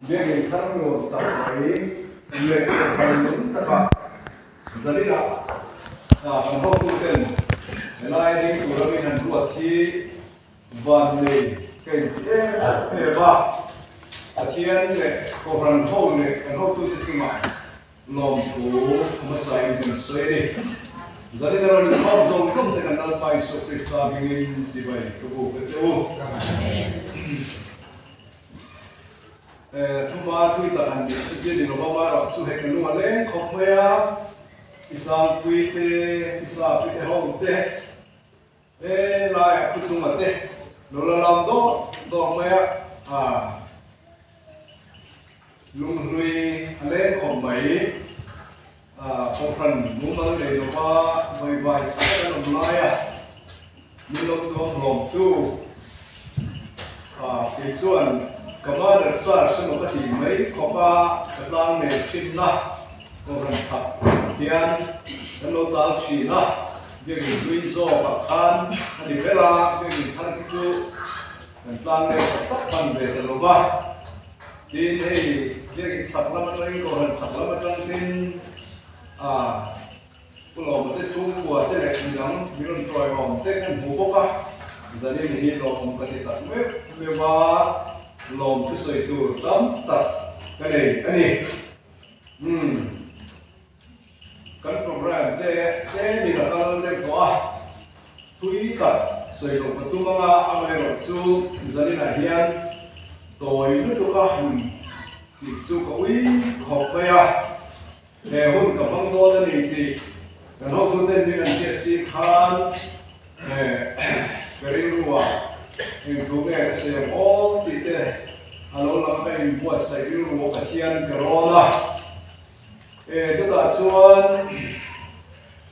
Biakinn thar nuam tak mai leh kohhran nung takah zaninah kan hotuten helai ding tura min han ruat hi vannei ka inti em em a. Pathian leh kohhran ho leh kan hotute chungah lawmthu hmasain kan sawi a ni. Zanin a rawn inkhawm zawng zawng te kan Lalpa Isua Krista hmingin chibai ka buk a che u. Thuma tui tak han nih te chu ni lova amaherawh chu hei ka nu a leng khawp mai a, i sangpui te, i sapi te ho te, he laiah pu chunga te lo la lam dawk dawk mai a, ah lunghlui a leng khawp mai, ah kohhran mumal nei lova vaivai tak an awm lai a, min lo tuam hlawmtu ah kei chuan ka mother church emaw ka tih mai khawp a ka tlang nei thinna kohhran chhak hian kan lo tal thin a. Biakinn hlui zawkah khan a ni ber a, biakinn thar khi chu kan tlang leh tak tak hman ve ta lo va. Tin, hei biakinn chhak lam atangin Kohhran chhak lam atang tin ah Pu Lawma te chhungkua te leh midang min rawn tawiawm te kan hmu bawk a, zanin hi lawmawm ka ti tak meuh meuh a, lawm thusawi tur tam tak ka nei a ni. Umm. Kan program te tlemin a kal deuh tawh a, thui tak sawi loh ka tum anga amaherawh chu zaninah hian tawi lutuk a han tih chu ka ui khawp mai a, he hun ka hmang dawn a ni tih kan hotuten min an hriat tir khan ka rilru ah engthu nge ka sawi ang aw tih te a lo lang a, ka inbuatsaih rilru a Pathian ka rawn a. E, chutah chuan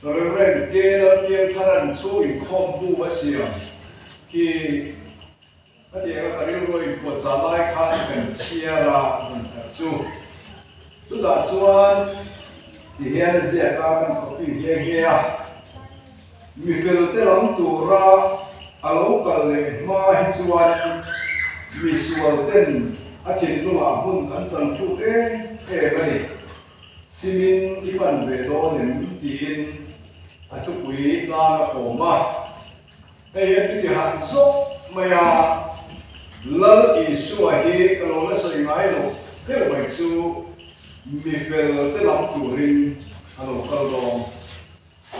Reverend K. Lalpiangtharan chu inkhawm bu a siam hi hetianga ka rilru a inpuahchah lai khan kan chhiar a zan khat chu. Chutah chuan ti hian a ziak a, kan copy nghe nghe a, Mi fel te lam tura a lo kal leh hma hi chuan mi sual ten a thinlungah hmun an chan thuk em em a ni. Simin i pan ve dawn em? tiin a thupui tlang a kawm a. Hei hian mi tihat zawk mai a, Lal Isua hi ka lo la sawi ngai lo deuh mai chu mi fel te lam turin a lo kal dawn.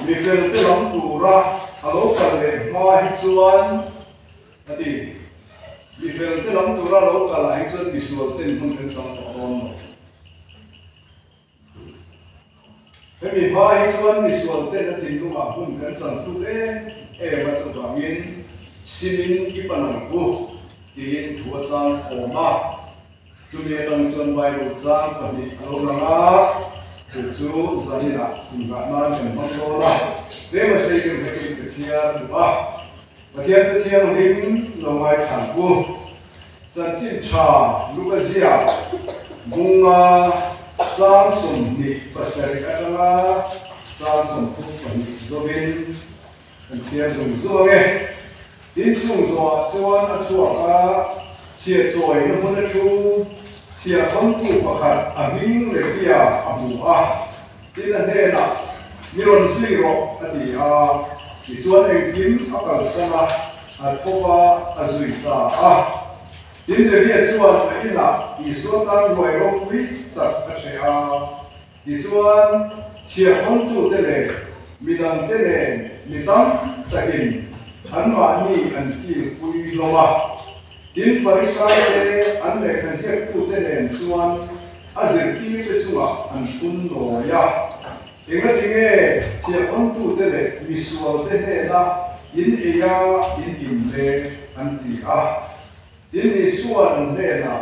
Mi fel te lam tura a lo kal leh hma hi chuan a ti. Mi fel te lam tura a lo kal ah hi chuan misual ten hmun kan chang tawh dawn lo. Hemi hma hi chuan misual ten a thinlungah hmun kan chang tluk em em a, chuvangin simin i pan ang u tiin thu a tlang awm a. Chumi atang chuan Bible chang pahnih a lo lang a, chu chu zaninah inngah nan kan hmang dawn a, tlem a sei deuh hlekin ka chhiar duh a. Pathian te thianghlim lo ngaithlang u. Chanchin tha Luka ziak bunga chang 27 atanga chang 32 zawin Kan chhiar zung zung ang e. Tin chung zawhah chuan a chhuak a, chhia chawina hmun a thu, chhia thawntu pakhat a hming leh bia a hmu a. Tin a hnenah, Mi rawn zui rawh, a ti a. Tichuan engkim a kalsan a, a thawk a, a zui ta a. Tin Levia chuan a inah Isua tan ruai ropui tak a hreh a. Tichuan, chhiahhawntute leh midangte nen mi tam takin anmahni an kilpui hlawm a. Tin, Farisaite an lehkha ziaktute nen chuan a zirtirte chungah an phun nawi a. Engatinge chhiahhawntute leh misualte hnena in ei a, in in le? an ti a. Tin, Isua'n an hnenah,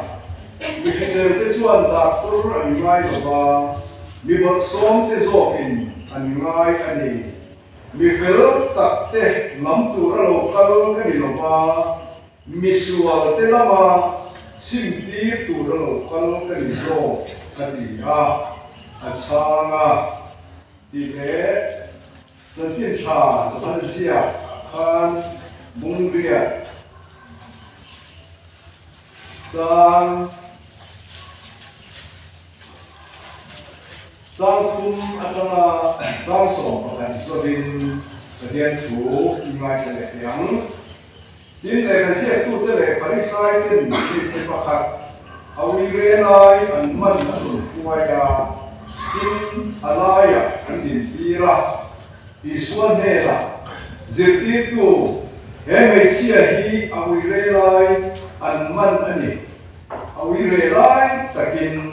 Mi hriselte chuan doctor an ngai lo va, mi bawlhsawmte zawkin an ngai a ni. Mi fel takte lam tura lo kal ka ni lo va, mi sualte lama simtir tura lo kal ka ni zawk, a ti a, a chhang a. Tih leh Chanchin tha Johan ziak ah khan bungriat chang. Chang thum atanga chang 11 zawhin Pathian thu i ngaithla leh thei ang. Tin, lehkha ziaktute leh Pharisaiten hmeichhe pakhat a ui ve lai an man a rawn hruai a, tin, a laiah an dintir a. Isua hnenah, Zirtirtu, he hmeichhia hi a ui re lai an man a ni, a ui re lai takin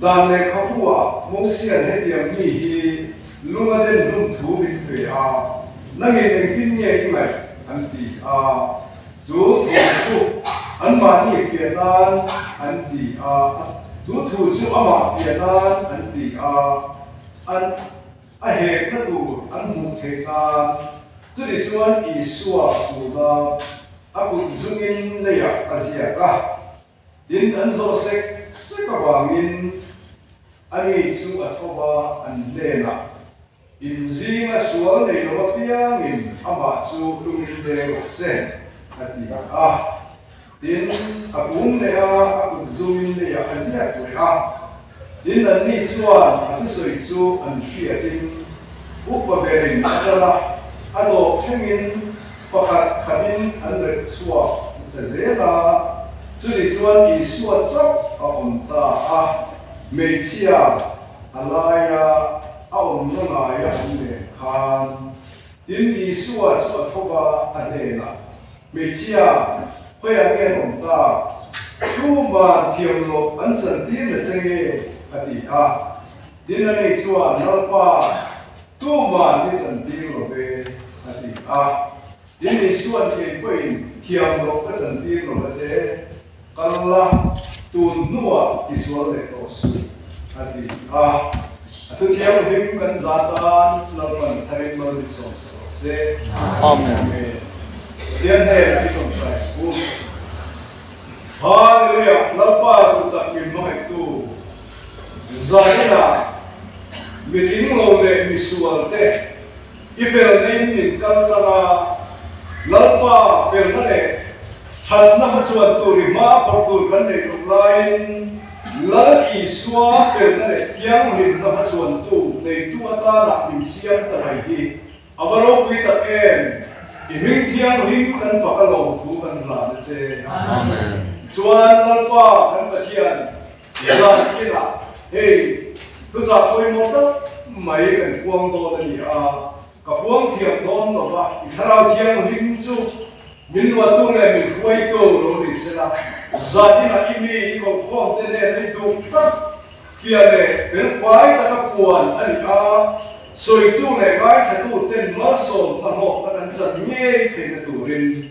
Dan lehkhabu-ah Mosia'n hetiang mi hi lung a den hlum thu min pe a, nangin engtin nge i ngaih? an ti a. Chu thu chu anmahni fiah nan an ti a, chu thu chu amah fiah nan an ti a, an a hekna tur an hmuh theih nan. Chutih chuan Isua tuna a kut zungin leiah a ziak a. Tin, an zawh sek sek avangin ani chu a tho va, an hnenah, In zinga sual nei lo apiangin amah chu lungin leng rawh se, a ti a. Tin, a pum leh a, a kut zumin leiah a ziak leh a. Tin, anni chuan a thusawi chu an hriatin upa berin a ṭan a, a dawp thlengin Pakhat khatin an rep chhuak ta zel a, chutih chuan Isua chauh a awm ta a, hmeichhia a laia a awmna ngaia an len khan. Tin, Isua chu a tho va, a hnenah, Hmeichhia, khawiah nge an awm tak? Tuman thiam loh an chantir na che nge? a ti a. Tin, ani chuan, Lalpa, Tuman mi chantir lo ve, a ti a. Tin, Isua'n kei pawhin thiam loh ka chantir lo va che, kal la, tun hnuah i sual leh tawh suh, a ti a. A thuthianghlim kan za tan Lalpan tharin mal min sawm sa rawh se. Amen. Pathian hnenah i tawngtai ang u. Hallelujah! Lalpa duhtak min hmangaihtu Zaina, mi tling lo leh mi sual te i felna in min kal tlang a, Lalpa felna leh thatna hmachhuan tur i hma phawrh tur kan neih loh laiin Lal Isua felna leh thianghlimna hmachhuan tu neitu atana min siam ta mai hi a va ropui tak em! I hming thianghlim kan fak a lawmthu kan hlan a che. Amen. Chuan Lalpa kan Pathian Zan inah hei thuchah pawimawh tak mai kan puang dawn a ni a, ka puang thiam dawn lo va, i thlarau thianghlim chu min luahtu leh min hruaitu lo ni se la, zan inah i mi i kohkhawm te nen a i duh tak fiah leh felfai taka puan a ni a, sawitu leh ngaithlatu ten malsawm hnahlawkna kan chan ngei theihna turin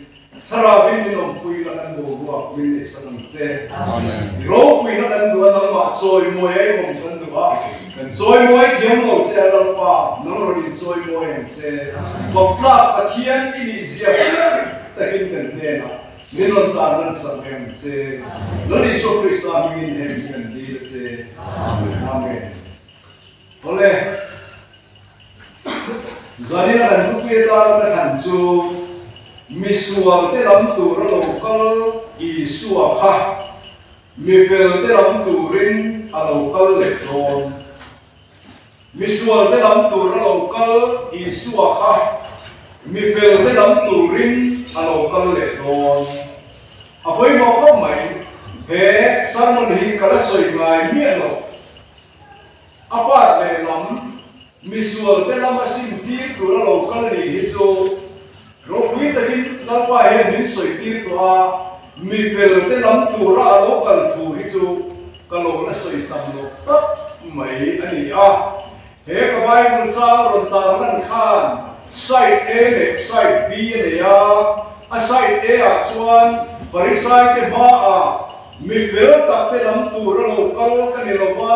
Thlarauin min awmpui la kan boruak min neihsak ang che. Amen. I ropuina kan duh a, nangmah chawimawi a i awm kan duh a, kan chawimawi thiam lo che a Lalpa, nang rawn in chawimawi ang che. Bawktlak Pathian i nih zia fiah takin kan hnenah min rawn tan ransak reng ang che. Lal Isua Krista hmingin heng hi kan dil a che. Amen. Amen. Awle. Zanina kan thupui atan ka thlan chu misual te lam tura lo kal Isua kha mifel te lam turin a lo kal leh dawn. Misual te lam tura lo kal Isua kha mifel te lam turin a lo kal leh dawn. A pawimawh khawp mai, he sermon hi ka la sawi ngai miah lo. A part lehlam, misual te lama sim tir tura lo kal nih hi chu ropui takin Lalpa hian min sawi tir tawh a, mi fel te lam tura a lo kal thu hi chu ka lo la sawi tam lo tak mai a ni a. He ka Bible chang rawn tarlan khan side A leh side B a nei a, a side A ah chuan Farisai te hmaah Mi fel tak te lam tur a lo kal ka ni lo va,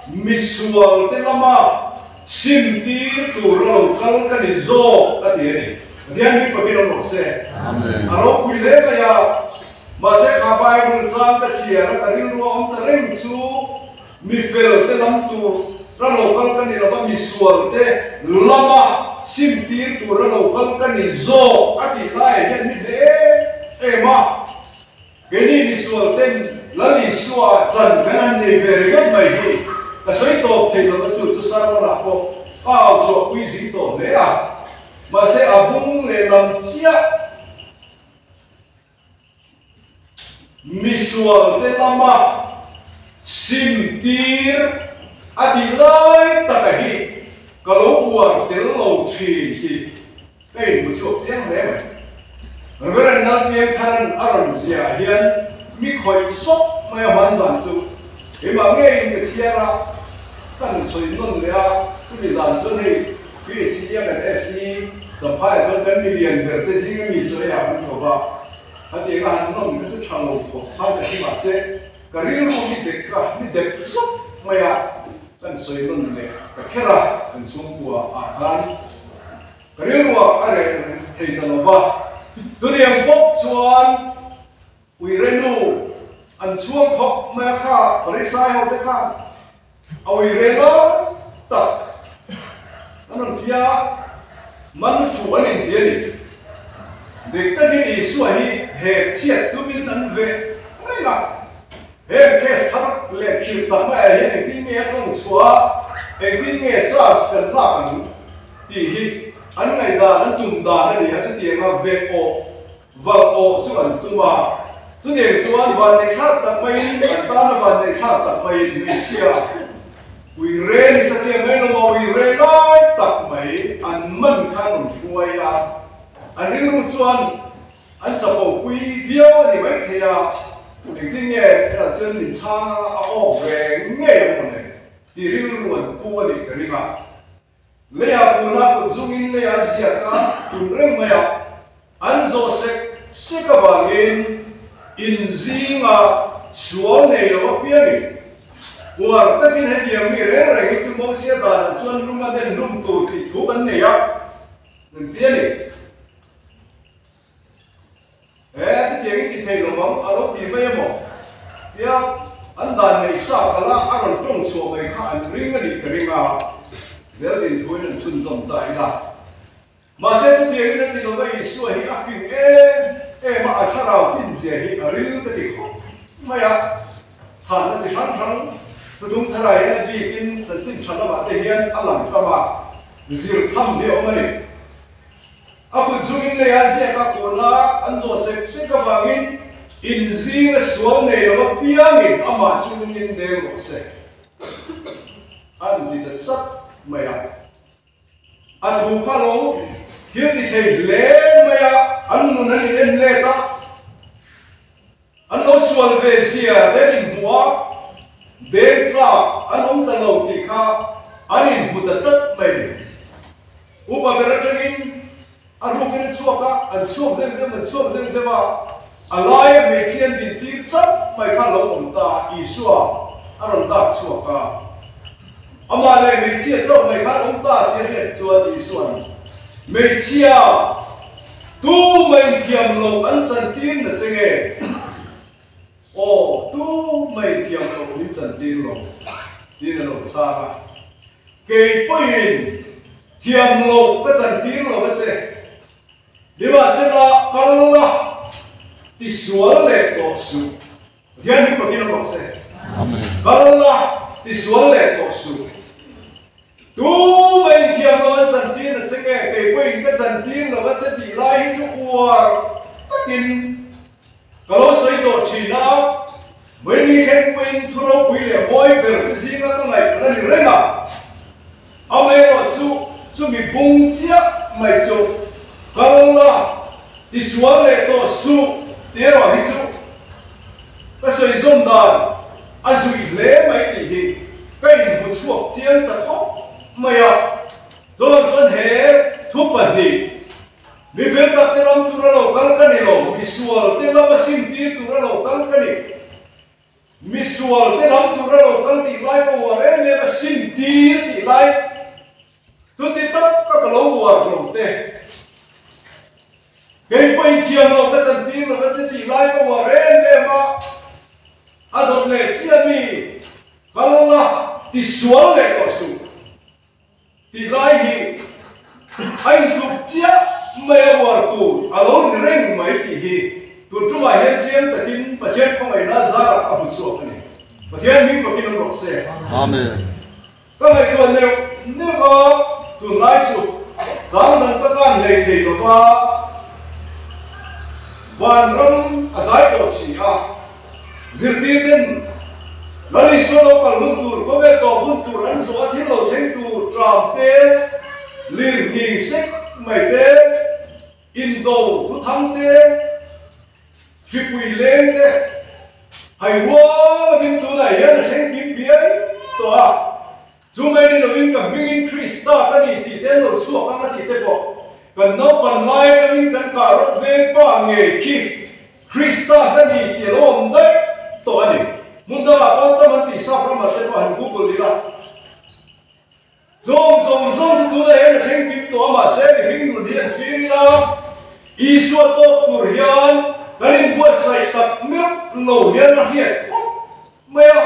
mi sual te lama sim tir tur a lo kal ka ni zawk a ti a ni. Pathian hming fakin awm rawh se. Amen. A ropui hle mai a, mahse kha Bible chang ka chhiar a ka rilru a awm ta reng chu mi fel te lam tur a lo kal ka ni lo va, mi sual te lama sim tir tur a lo kal ka ni zawk a tih laiah hian mi hle em em a. Keini misual ten Lal Isua chan kan han nei ve ringawt mai hi. Ka sawi tawp thei lo na chu chu sermon-ah pawh ka au chhuah pui zing tawh hle a, mahse a bung lehlam chiah misualte lama sim tir a tih lai taka hi ka lo uar tel lo thin hi ka inhmu chhuak chiang hle mai. Reverend Lalpiang Tharan a rawn ziahah hian mi khawih zawk mai a hman zan chu keimah ngeiin ka chhiar a, kan sawi nawn leh a, chumi zan chuan hei PHE a kan SE Champhaiah chuan kan milian ber te zinga mi chu eiah kan ko va, khatiang a han nawn kha chu tha lo khawp khan ka ti mahse ka rilru mi dek a, mi dek zawk mai a kan sawi nawn leh ta kher a, kan chhungkua ah khan. Ka rilruah a reh thei ta lo va, chutiang bawk chuan uire nu an chhuang khawp mai a kha, Farisai ho te khan a uire lai tak an rawn phia a, man fuh an inti a ni. Dik takin Isua hi he chhiat tumin an veh reng a, heng case thar leh khirh tak maiah hian engtin nge a tawng chhuah a, engtin nge charge kan lak ang? Tih hi an ngaihdan, an tum dan a ni a, chutianga ve awh, valh awh chu an tum a. Chutiang chuan vanneihthlak tak maiin, an tana vanneihthlak tak maiin hmeichhia ui re ni satliah mai lo a, ui re lai tak mai an man kha an rawn hruai a. An rilru chuan an chapo pui viau a ni maithei a, engtin nge hetah chuan min chhang a, a awk ve ngei ang mawle tih rilru an pu a nih ka ring a. Leiah kuna kut zungin lei a ziak a tum reng mai a, an zawh sek sek avangin in zinga sual nei lo apiangin uar takin hetiang mi reng reng hi chu Mosia danah chuan lung a den hlum tur tih thu kan nei a, an ti a ni. He chutiang in ti thei lo ang a lo ti mai emaw tia an dan nei sa kal a a rawn tawng chhuah mai kha an ring a nih ka ring a, zeldin thuin an chhunzawm ta ila. Mahse chutiang in a ti lo va Isua hi a fing em em a, a thlarau fin zia hi a ril ka ti khawp mai a, chhanna chi hrang hrang thuthung tharah hian a bikin chanchin tha lamah te hian a lang tam a, zir tham hi a awm a ni. A kut zungin lei a ziak a, kuna an zawh sek sek avangin in zinga sual nei lo apiangin amah chu lungin deng rawh se an ti ta chat mai a. A thu kha lo thil ti thei hle mai a, an nun an in en let a, an lo sual ve zia te an inhmu a, deng tlak an awm ta lo tih kha an inhmu ta tlat mai ni. Upa ber atangin a rukin a chhuak a, an chhuak zeuh zeuh, an chhuak zeuh zeuh a, a laia hmeichhia an din tir chauh mai kha a lo awm ta a, Isua a rawn dak chhuak a. Amah leh hmeichhia chauh mai kha an awm ta tih a hriat chuan Isua'n, Hmeichhia, tu mai inthiam loh an chantir na che nge? Aw, tu mai inthiam loh min chantir lo, tiin a lo chhang a. Kei pawhin thiam loh ka chantir lo a che. Nimahsela, kal la, tisual leh tawh suh. Pathian hi fakin awm rawh se. Kal la, tisual leh tawh suh. Tu mai inthiam lo an chantir na che nge, kei pawhin ka chantir lo a che tih lai hi chu uar takin ka lo sawi tawh thin a. Vawiini thleng pawhin thu ropui leh mawi ber te zinga ka ngaih la ni reng a. Amaherawh chu chumi bung chiah mai chu kal la, tisual leh tawh suh tih erawh hi chu ka sawi zawm dan a zui hle mai tih hi ka inhmu chhuak chiang ta khawp mai a. Chuan chuan he thu pahnih mi fel tak te lam tura lo kal ka ni lo, misual te lama simtir tura lo kal ka ni. Misual te lam tur a lo kal tih lai ka uar em em a, sim tir tih lai chuti tak ka ka lo uar lo te. Kei pawh inthiam lo ka chan tir lo a che tih lai ka uar em em a, a dawt leh chiah mi kal la tisual leh tawh suh. Tih lai hi a intluk chiah mai a uar tur a lo ni reng mai tih hi tun tumah hian chiang takin Pathian khawngaihna zarah ka hmu chhuak a ni. Pathian hming fakin awm rawh se. Amen. Ka ngaihtuah neuh neuh a, tunlai chu chang dan ka kan hlei thei lo va, vanram a dai tawh si a, zirtir ten Lal Isua lo kal hun tur, khawvel tawp hun tur an zawh a thil lo thleng tur tram te, lir hning sek mai te, indo thuthang te, Hripui leng te hai rual lovin tunah hian a thleng kim biai tawh a, chu mai ni lovin ka hmingin Krista ka ni tih te an lo chhuak ang a tih te pawh kan naupan lai atangin kan kah rawt veng pa ngei khi Krista ka ni tih a lo awm daih tawh a ni. Hmun dangah pawh tam an tih sap ramah te pawh han google ila. Zawng zawng zawng chu tunah hian a thleng kim tawh a, mahse mihring nun hi an thlir ila, Isua tawk tur hian kan inbuatsaih tak meuh lo hian a hriat khawp mai a.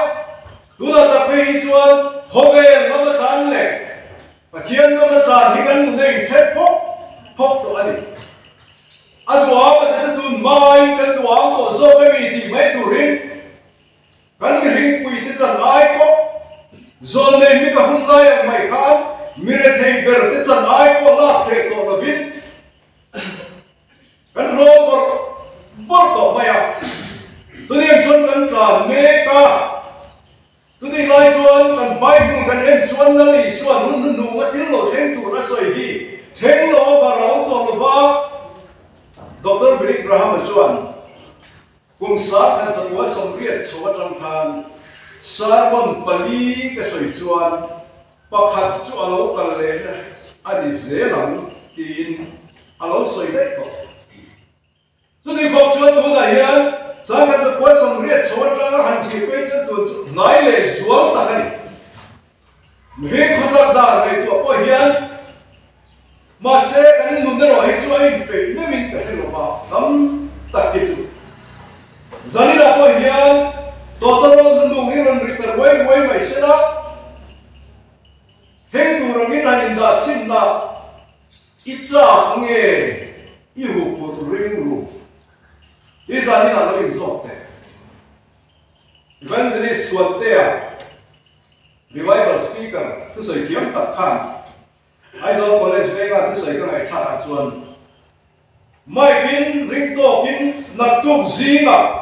Tunah tak phei hi chuan khawvel lam atan leh Pathian lam atan hi kan nun a inthet phawk phawk tawh a ni. A duham a tisa tun hmain kan duham tawh zawk emi tih mai turin Kan mihringpui te chan ai pawh zawn nei mi ka hun lai ang mai khan mi rethei ber te chan ai pawh lak hreh tawh lovin kan hrawl bawrh bawrh tawh mai a. Chutiang chuan kan tlan mek a, chutih lai chuan kan Bible kan en chuan Lal Isuan hun hnuhnung a thil lo thleng tur a sawi hi thleng lo a var a awm tawh lova, Doctor Billy Graham-a chuan Kum sar khat zakua 80 chho atang khan sermon pali ka sawi chuan pakhat chu a lo kal lehna a ni zel ang tiin a lo sawi daih tawh. Chutih khawp chuan tunah hian sangkhat zakua 80 chho atanga han thlir phei chuan tun chu hnai leh zual tak a ni. Mihring khawsak dan ngaihtuah pawh hian Mahse, kan nun erawh hi chu a inpeih meuhin ka hre lova, tam tak hi chu. Zaninah pawh hian tawtawrawl hnung hi rawn ri ta ruai ruai mai se la, thleng tur angin han indah chhinna i chak nge i huphurh ring ru hi zaninah lo inzawk teh. Evangelist Chhuantea, Revival Speaker thusawi thiam tak khan Aizawl College venga thusawi ka ngaihthlak ah chuan Mike in ring tawkin naktuk zingah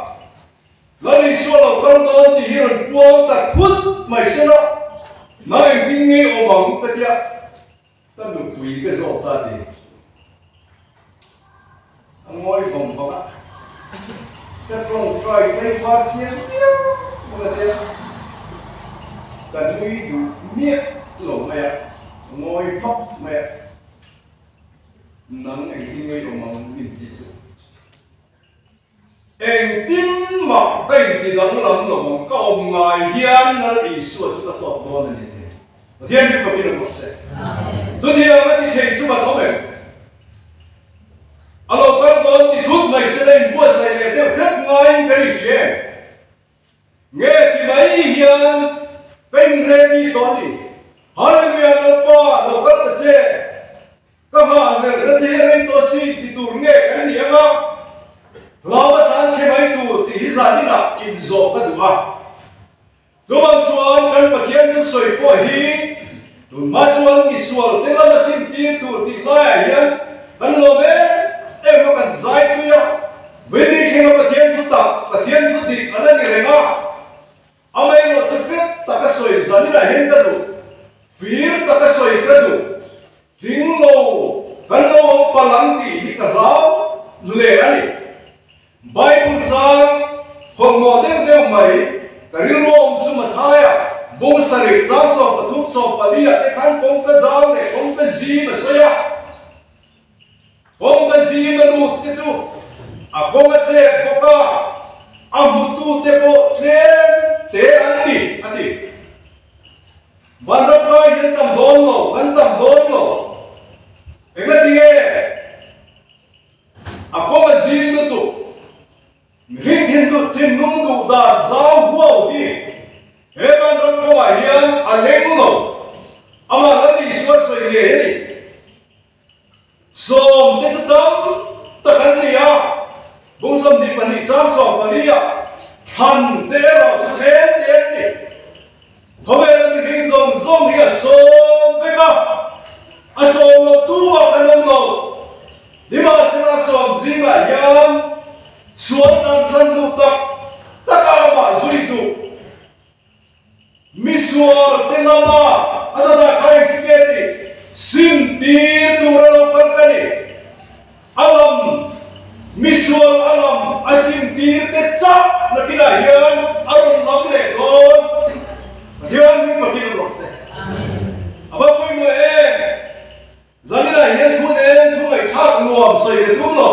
Lal Isua lo kal dawn tih hi rawn puang ta thut mai se la, nang engtin nge awm ang ka tia ka nupui ka zawk ta ti. A ngawi vawng vawng a, ka tawngtai tlaivar chiang viau bawk a tia, ka nui duh miah lo mai a, a ngawi hmak mai a, nang engtin nge i awm ang min ti chu. Engtin mah ka inti danglam lo ang, ka awm ngai hian Lal Isua chu ka tawk dawn a ni ti. Pathian hi fakin a bawk se. Chutiang a ti thei chu kan awm em? A lo kal dawn ti thut mai se la inbuatsaih leh deuh hret ngaiin kan inhria em? Nge ti mai hian ka in ready tawh a ni. Hallelujah Lalpa lo kal ta che. Ka nghah hlelh na che hi a rei tawh si ti tur nge kan ni ang a, hlau a tlan chhe mai tur tih hi zan inah inzawh ka duh a. Chuvang chuan kan Pathian thusawi pawh hi tunhma chuan misual te lama simtir tur tih laiah hian kan lawm em em a, kan zai tui a, Vawini thlenga Pathian thu tak, Pathian thu dik a la ni reng a. Amaherawh chu fet taka sawi zaninah hian ka duh, fir taka sawi ka duh, tling lo kan lo awm palh ang tih hi ka hlau hle a ni. Bible chang khawlhmawh deuh deuh mai ka rilru awm chu Mathaia bung sarih chang 13 14 ah te khan kawngka zau leh kawngka zim a sawi a. Kawngka zim a lut te chu a kawng a chek bawk a, a hmutu te pawh tlem te an ni, a ti. Vanram kai hian tam dawn lo, kan tam dawn lo. Engati nge a kawng a zim lutuk? Mihring thin thinlung duh dan zau huau hi he vanram kawngah hian a leng lo, amah Lal Isua sawi ngei a ni. Sawm te chu tam tak an ni a, bung 22 chang 14 ah thlan te erawh chu tlem te an ni. Misual te lama a dawtah kha engtin nge tih sim tir tur a lo kal ka ni. A lam, misual a lam a sim tir te chauh nakinah hian a rawn lam leh dawn. Pathian min fakin awm rawh se. A va pawimawh em? Zaninah hian thu nen thu ngaihthlak nuam sawi ka tum lo.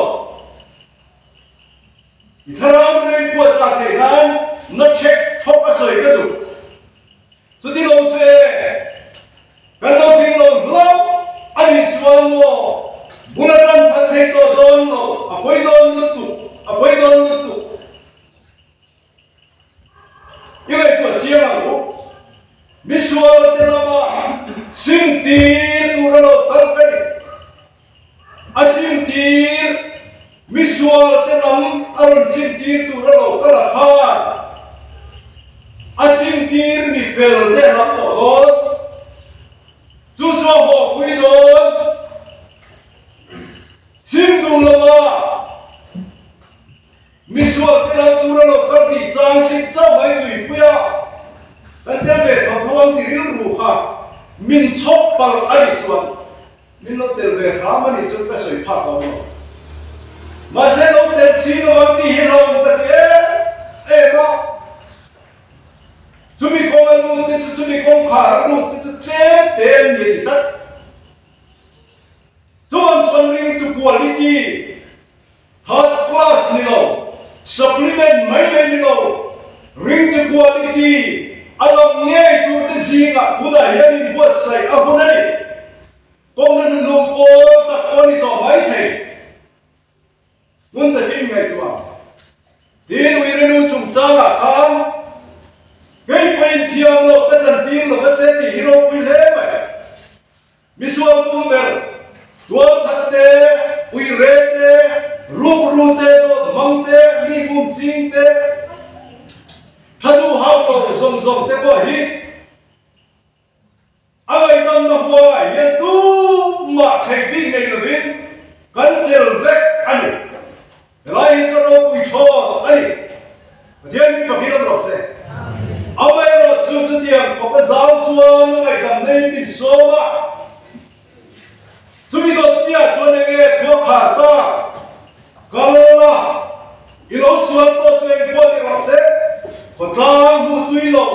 I thlarau nuna in puahchah theih nan na ṭhek thawk a sawi ka duh. Chuti lo chu e, kan lo thing lo hlauh a nih chuan maw bul a tan that thei tawh dawn lo, a pawi dawn lutuk, a pawi dawn lutuk. I ngaihtuah chiang ang u. Misual te lama sim tir tur a lo kal ka ni. A sim tir, misual te lam a rawn sim tir tur a lo kal a khan a sim tir mi fel te a lam tawh dawn. Chu chu a haw pui dawn. Sim duh lova. Misual te lam tur a lo kal tih chang chik chauh mai tuipui a, kan tel ve tho tho ang ti rilru kha min chhawp palh a nih chuan min lo tel ve hram a nih chuan ka sawi phak awm lo. Mahse lo tel si lo ang tih hi hlauhawm ka ti em em a, chumi kawng a lut te chu chumi kawngkhar a lut te chu tlem te an ni a ti tlat. Chuan chuan ringtu quality Third class ni lo, supplement mai mai ni lo, ringtu quality a lam ngei turte zingah tunah hian inbuatsaih a hun a ni. Kawngna hnuhnung pawl tak pawh a ni tawh mai thei. Hmun takin ngaihtuah Tin, Uirenu chungchangah khan kei pawhin thiam loh ka chantir lo va se tih hi ropui hle mai. Misual tum ber, tualthat te, uire te, rukru te, dawt hmang te, mi bum ching te, tha duh hauh lo zawng zawng te pawh hi a ngaihdamna huangah hian tumah thei bik nei lovin kan tel vek a ni. Helai hi chu ropui thlawt a ni. Pathian min fakin awm rawh se. Amaherawh chu chutiang khawp a zau chuan a ngaihdam neiin min sawm a. Chumi dawt chiah chuan eng nge thua khar tak? Kal la, i lo sual pawh chu eng pawh ni rawh se. Khawtlang hmu tui lo,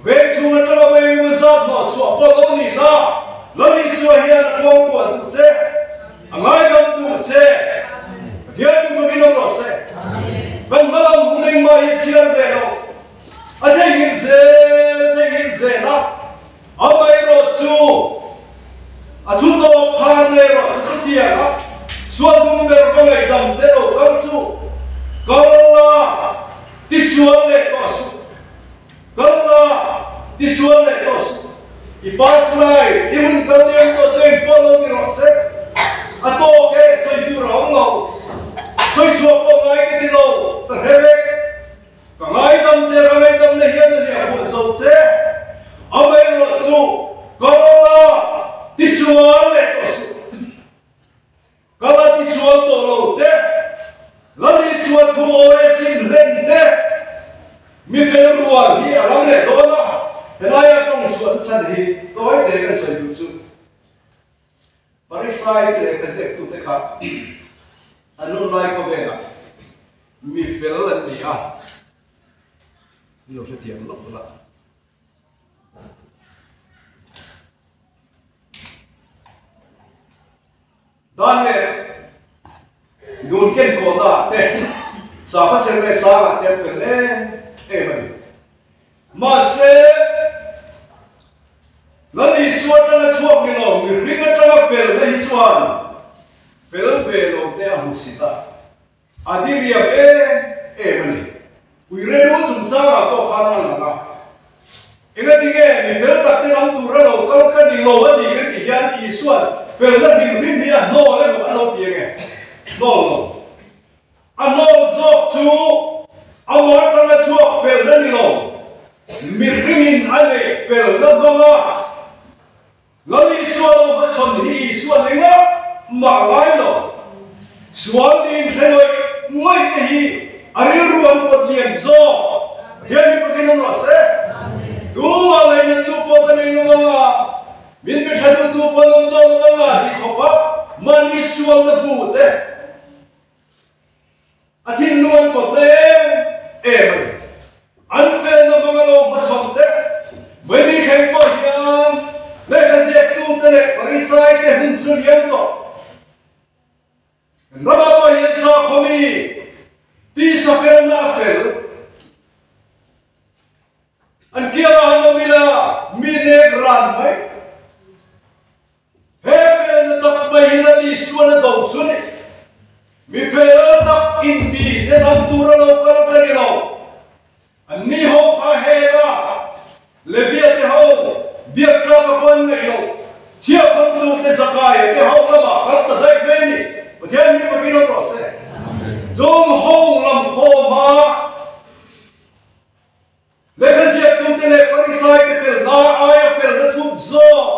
veng chhung atanga veng emaw zat hnawh chhuah pawh lo ni la, Lal Isua hian a kuangkuah duh che. A ngaidam duh che. Pathian in turin awm rawh se. Kan hmalam hun engmah hi a chhiar ve lo. A theihnghilh zel, a theihnghilh zel a. Amaherawh chu a thu tawp khan erawh chu chutiang a sual tum ber ka ngaihdam te lo kal chu kal la tisual leh tawh suh. Kal la, tisual leh tawh suh. I pass lai, i hun kal liam tawh chu engpawh lo ni rawh se. A tawk e, sawi tur a awm lo. Sawi chhuah pawh ngai ka ti lo, ka hre vek. Ka ngaidam che, ka ngaidam na hian a hliah huah zo che. Amaherawh chu, kal la, tisual leh tawh suh. Ka la tisual tawh lo te, Lal Isua thu awi sin hlen te, mi fel rual hi a ram leh dawn a, helaia tawng chhuah na chhan hi tawi te kan sawi duh chu. Pharisai te leh khaziaktute kha an hun lai khawvelah mi fel an ni a, min lo hrethiam lawk la. Dan leh dun ken kawhna ah te, sava ser leh sang ah te an fel em em a ni. Mahse, Lal Isua atanga chhuak ni lo, mihring atanga felna hi chuan fel ve lo te a hmu sit a. A diriam em em a ni. Uirenu chungchangah pawh khan a lang a. Engatinge mi fel tak te lam tura lo kal ka ni lo a ni ka tih hian Isua'n felna hrim hrim hi a hnawl emaw a lo ti ange? Hnawl lo. A hnawl zawk chu amah atanga chhuak felna ni lo, mihringin a neih felna hmanga Lal Isua lo hmachhawn hi Isua ni ngawt mah ngai lo. Sual niin hre ngawih ngawih te hi a rilru an pawt lian zawk. Pathian hi pakin awm rawh se. Tumah ngaihna sualna hmu te a thinlung an pawt na em em a ni. An felna hmanga lo hmachhawn te, Baibal thleng pawh hian lehkha ziaktute leh Farisai te hun chu liam tawh. Kan ramah pawh hian sakhaw mi tisa felna a fel. An kiangah han awm ila mi nek ran mai. He felna tak mai hi la Isuan a do chu a ni. Mi fel tak inti te lam tura lo kal ka ni lo. Anni ho kha hela Levia te ho biak tlak a pawn ngaih loh chhiahkhawntu te Zakaia te ho lamah kal ta daih mai a ni. Pathian mi pakin awm rawh se. Chung ho lam khawma Lehkha ziaktute leh Farisaite felna aia felna thup zawk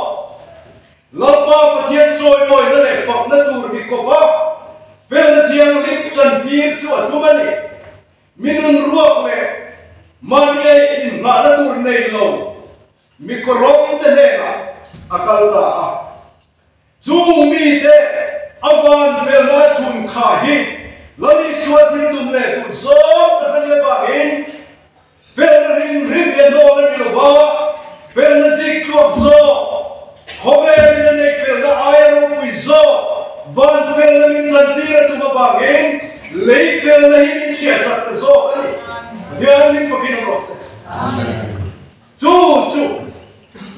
Lalpa Pathian chawimawina leh fakna tur mi kawpa felna thianghlim chantir chu a tum a ni. Mi nun ruak leh mahni inhnahna tur nei lo mi kawrawng te hnenah a kal ta a. Chung mite a van felna chhun kha hi Lal Isua thil tum leh duh zawng tak a nih avangin felna hrim hrim hi a hnawl a ni lo va, felna zik tluak zawk, khawvelin a neih felna aia ropui zawk van felna min chantir a tum avangin lei felna hi min chhiahsak ta zawk a ni. Pathian min fakin awm rawh se. Amen. Chu chu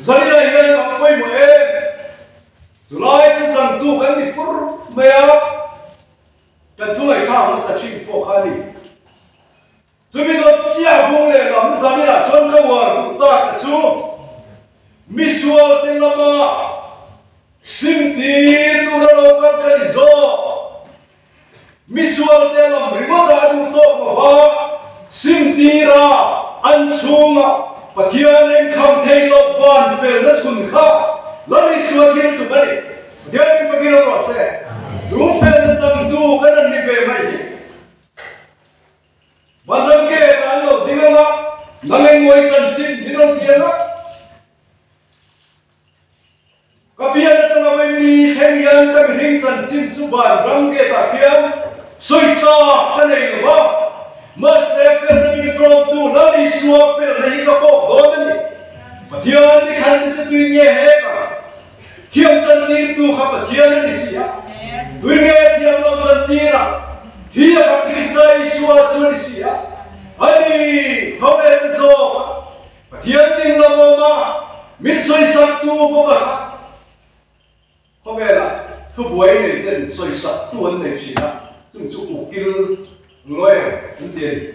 Zarina hian a pawimawh em? Chulai chu changtu kan ni fur mai a, kan thu ngaihthlak hmasa thin pawh kha a ni. Chumi dawt chiah bung leh lam Zarina chuan ka uar duh tak a chu misual te lama sim tir tura lo kal ka ni zawk. Misual te lam ringawt a duh tawk lo va, sim tira an chhunga Pathian engkham thei loh van felna thun kha Lal Isua thil tum a ni. Pathian min pakin awm rawh se. Chu felna changtu kan an ni ve mai hi. Vanram ke ta an lo ding ang a, nang engmawi chanchin min rawn ti ang a. Ka bian atanga vaini thleng hian ka mihring chanchin chu van ram gate ah khian sawi tlak ka nei lo va, mahse felna min tlawmtu Lal Isua felna hi ka kawk dawn a ni. Pathian ni thlan te chu tui nge hek a, thiam chantirtu kha Pathian a ni si a, tui nge thiam lo chantir a, thi a kha Krista Isua chu a ni si a, a ni tho leh ta zawk a. Pathian ding lo awm a, min sawisaktu bawk a kha. Khawvela thubuai nei ten sawisaktu an nei thin a, chung chu ukil, lawyer, an ti a ni.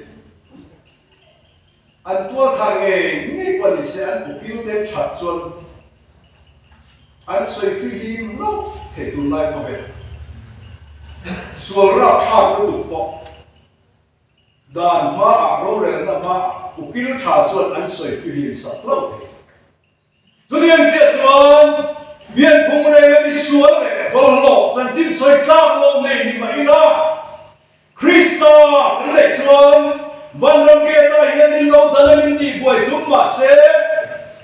An tualtha ngei ngei pawh ni se an ukil te that chuan an sawi fihlim lo thei tunlai khawvel. Sual rapthlak lutuk pawh. Dan hmaah rorelna hmaah ukil tha chuan an sawi fihlim sak lo thei. Chutiang chiah chuan pianphung renga misual leh bawlhhlawh chanchin sawi tlak lo nei ni mah ila, Krista kan neih chuan vanram gate-ah hian min lo dan a min tihbuai tum mah se,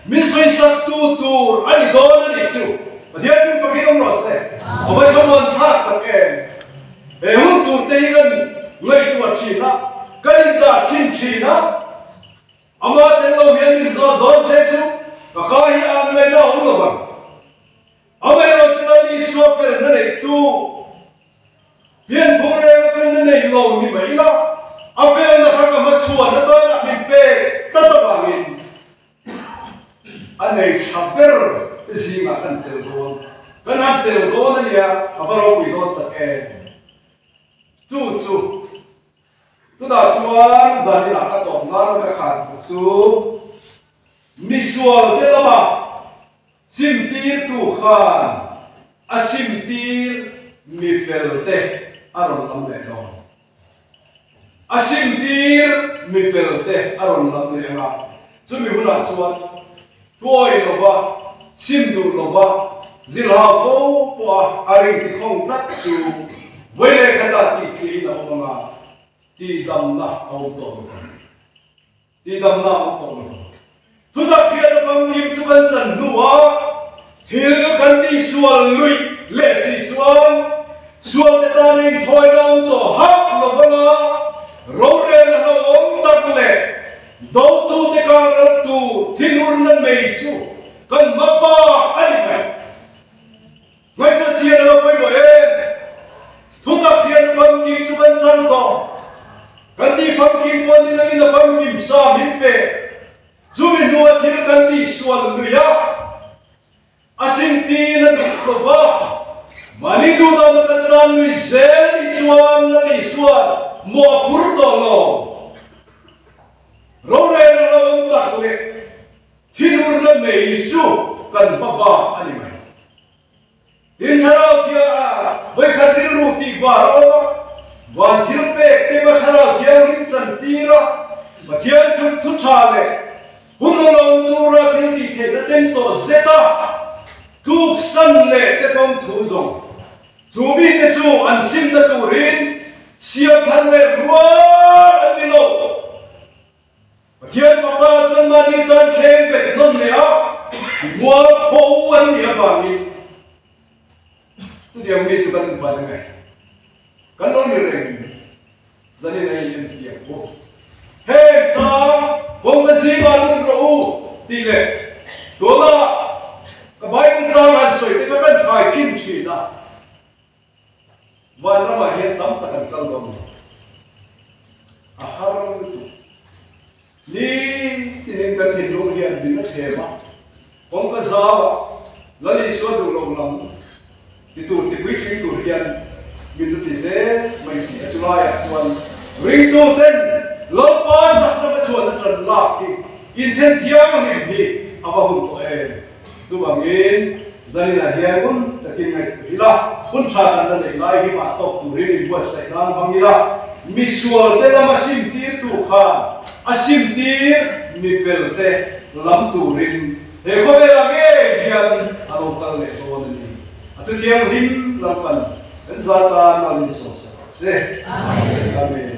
min sawisaktu tur a ni dawn a nih chu. Pathian min pakin awm rawh se. A va thlamuan thlak tak em! He hun tur te hi kan ngaihtuah thin a, kan indah chhin thin a, ama tel lo hian min zawt dawn se chu ka ka hi an ngaihna a awm lo vang. Amaherawh chu Lal Isua felna neihtu, pianphung reng a felna nei lo ni mai ila, a felna kha ka hmachhuan atana min pek tlat avangin A nei tha ber te zingah kan tel dawn, kan han tel dawn a nia, a va ropui dawn tak em? Chu chu, chutah chuan zaninah ka tawp nan ka khan hmu chu misual te lama simtirtu khan a simtir mi fel te a rawn lam leh dawn. A simtir mi fel te a rawn lam leh ang a, chumi hunah chuan thuawi lova, sim duh lova, zilhau fo pawha a ring tikhawng tlat chu vawi leh khatah tihthliin a awm ang a, tihdamna a awm tawh lo vang. Tihdamna a awm tawh lo vang. Thutak hriat a famkim chu kan chan hnuah thil kan tihsual luih leh si chuan, Misualte tan a inthawi dawn tawh hauh lo vanga rorel a hlauhawm tak leh dotute kar ral tur thinurna mei chu kan hma bak a ni mai. Ngaihtuah chian a lo pawimawh em? Thutak hian famkim chu kan chang tawh. Kan tih famkim pawh ni lovin a famkim sa min pe. Chumi hnua thil kan tihsual lui a. A sintin a duh lo va, mahni duhdana kan tan nui zel tih chuan Lal Isuan mawh a phur tawh lo. Rorel a lo awm tak leh thinurna mei chu kan hma bak a ni mai. Tin thlarau thiang vawikhat rilru tih var a awm a, van thil pek te va thlarau thianghlim chantir a, Pathian thu thu tha leh hun awlawm tura thil tih theihna tem tawh zet a, tluk san leh te kawng thu zawng chu mite chu an simna turin siam than leh rual an ni lo. Pathian Fapa chuan mahni tan thleng bet nawn leh a, mual pho an nih avangin chutiang mi chu kan inphan ang e. Kan lo ni reng zanin a in enfiah bawk. Heng chang kawngka zingah lut rawh u tih leh tunah ka Bible chang han sawi te kha kan khaikhin thin a. Vanramah hian tam tak an kal dawn lo. A har lutuk. Ni tinin kan thinlung hian min a thlem a, kawngka zauah Lal Isua duh loh lam ti tur ti puitling tur hian min la ti zel mai si a. Chulaiah chuan ringtuten Lalpa zakna ka chhuahna tan lak hi inthen thianghlim hi a va hun tawh em? Chuvangin zaninah hian ngun takin ngaihtuah ila, hun tha kan la neih lai hi mah tawk turin inbuatsaih nan hmang ila, misualte lama simtirtu khan a simtir mifelte lam turin he khawvelah ngei hian a lo kal leh dawn a ni. A thuthianghlim Lalpan kan za tan mal min sawmsak rawh se. Amen.